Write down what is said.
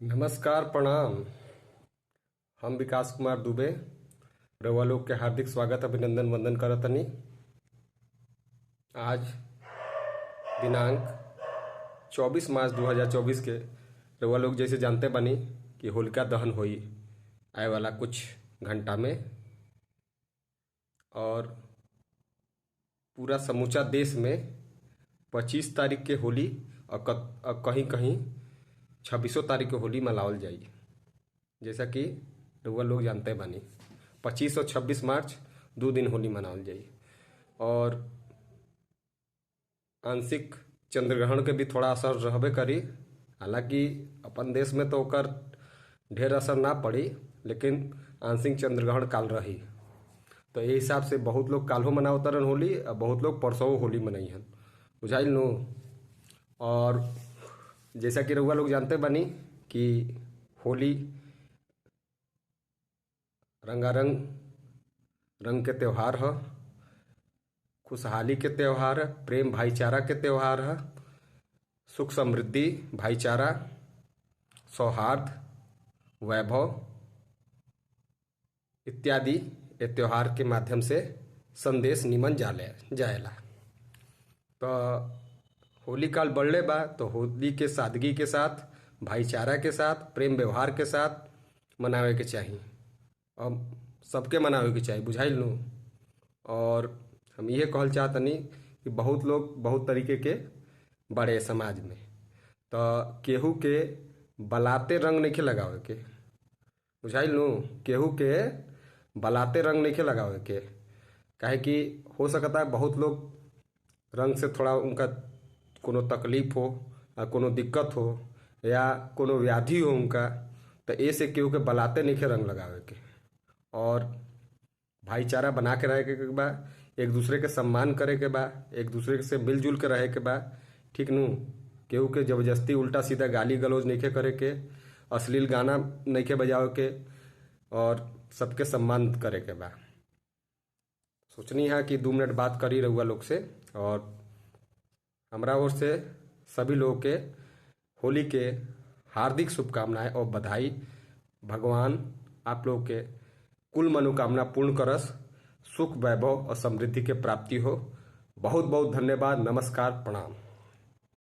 नमस्कार, प्रणाम। हम विकास कुमार दुबे रउआ लोग के हार्दिक स्वागत, अभिनंदन, वंदन करतनी। आज दिनांक 24 मार्च 2024 के रउआ लोग जैसे जानते बानी कि होलिका दहन होई आए वाला कुछ घंटा में और पूरा समूचा देश में 25 तारीख के होली और कहीं कहीं 26 तारीख के होली मनावल जाई। जैसा कि रउआ लोग जानते बानी 25 और 26 मार्च 2 दिन होली मनावल जाई। और आंशिक चंद्रग्रहण के भी थोड़ा असर रहबे करी, हालांकि अपन देश में तो ओकर ढेर असर ना पड़ी, लेकिन आंशिक चंद्रग्रहण काल रही। तो यही हिसाब से बहुत लोग काल्हो मनावतरन होली और बहुत लोग परसों होली मनइहन, बुझाइल नु। और जैसा कि रउआ लोग जानते बानी कि होली रंगारंग रंग के त्यौहार ह, खुशहाली के त्यौहार ह, प्रेम भाईचारा के त्यौहार ह, सुख समृद्धि, भाईचारा, सौहार्द, वैभव इत्यादि ये त्यौहार के माध्यम से संदेश निमन जाले जाएला। तो होली काल बढ़ले बा तो होली के सादगी के साथ, भाईचारा के साथ, प्रेम व्यवहार के साथ मनावे के चाही और सबके मनावे के चाही, बुझाइल नु। और हम ये कहल चाहतनी कि बहुत लोग बहुत तरीके के बड़े समाज में, तो केहू के बलाते रंग नइखे लगावे के, बुझाइल नु। केहू के बलाते रंग नइखे लगावे के, काहे कि हो सकता है बहुत लोग रंग से थोड़ा उनका कोनो तकलीफ हो, कोनो दिक्कत हो या कोनो व्याधि हो उनका, तो ऐसे केहू के बलाते नइखे रंग लगावे के। और भाईचारा बना के रहे के बा, एक दूसरे के सम्मान करे के बा, एक दूसरे से मिलजुल के रहे के बा, ठीक नु। केहू के जबरदस्ती उल्टा सीधा गाली गलौज नइखे करे के, अश्लील गाना नइखे बजावे के और सबके सम्मान करे के बा। सोचनी है कि 2 मिनट बात करी रउआ लोग से। और हमरा ओर से सभी लोगों के होली के हार्दिक शुभकामनाएं और बधाई। भगवान आप लोग के कुल मनोकामना पूर्ण करस, सुख, वैभव और समृद्धि के प्राप्ति हो। बहुत बहुत धन्यवाद। नमस्कार, प्रणाम।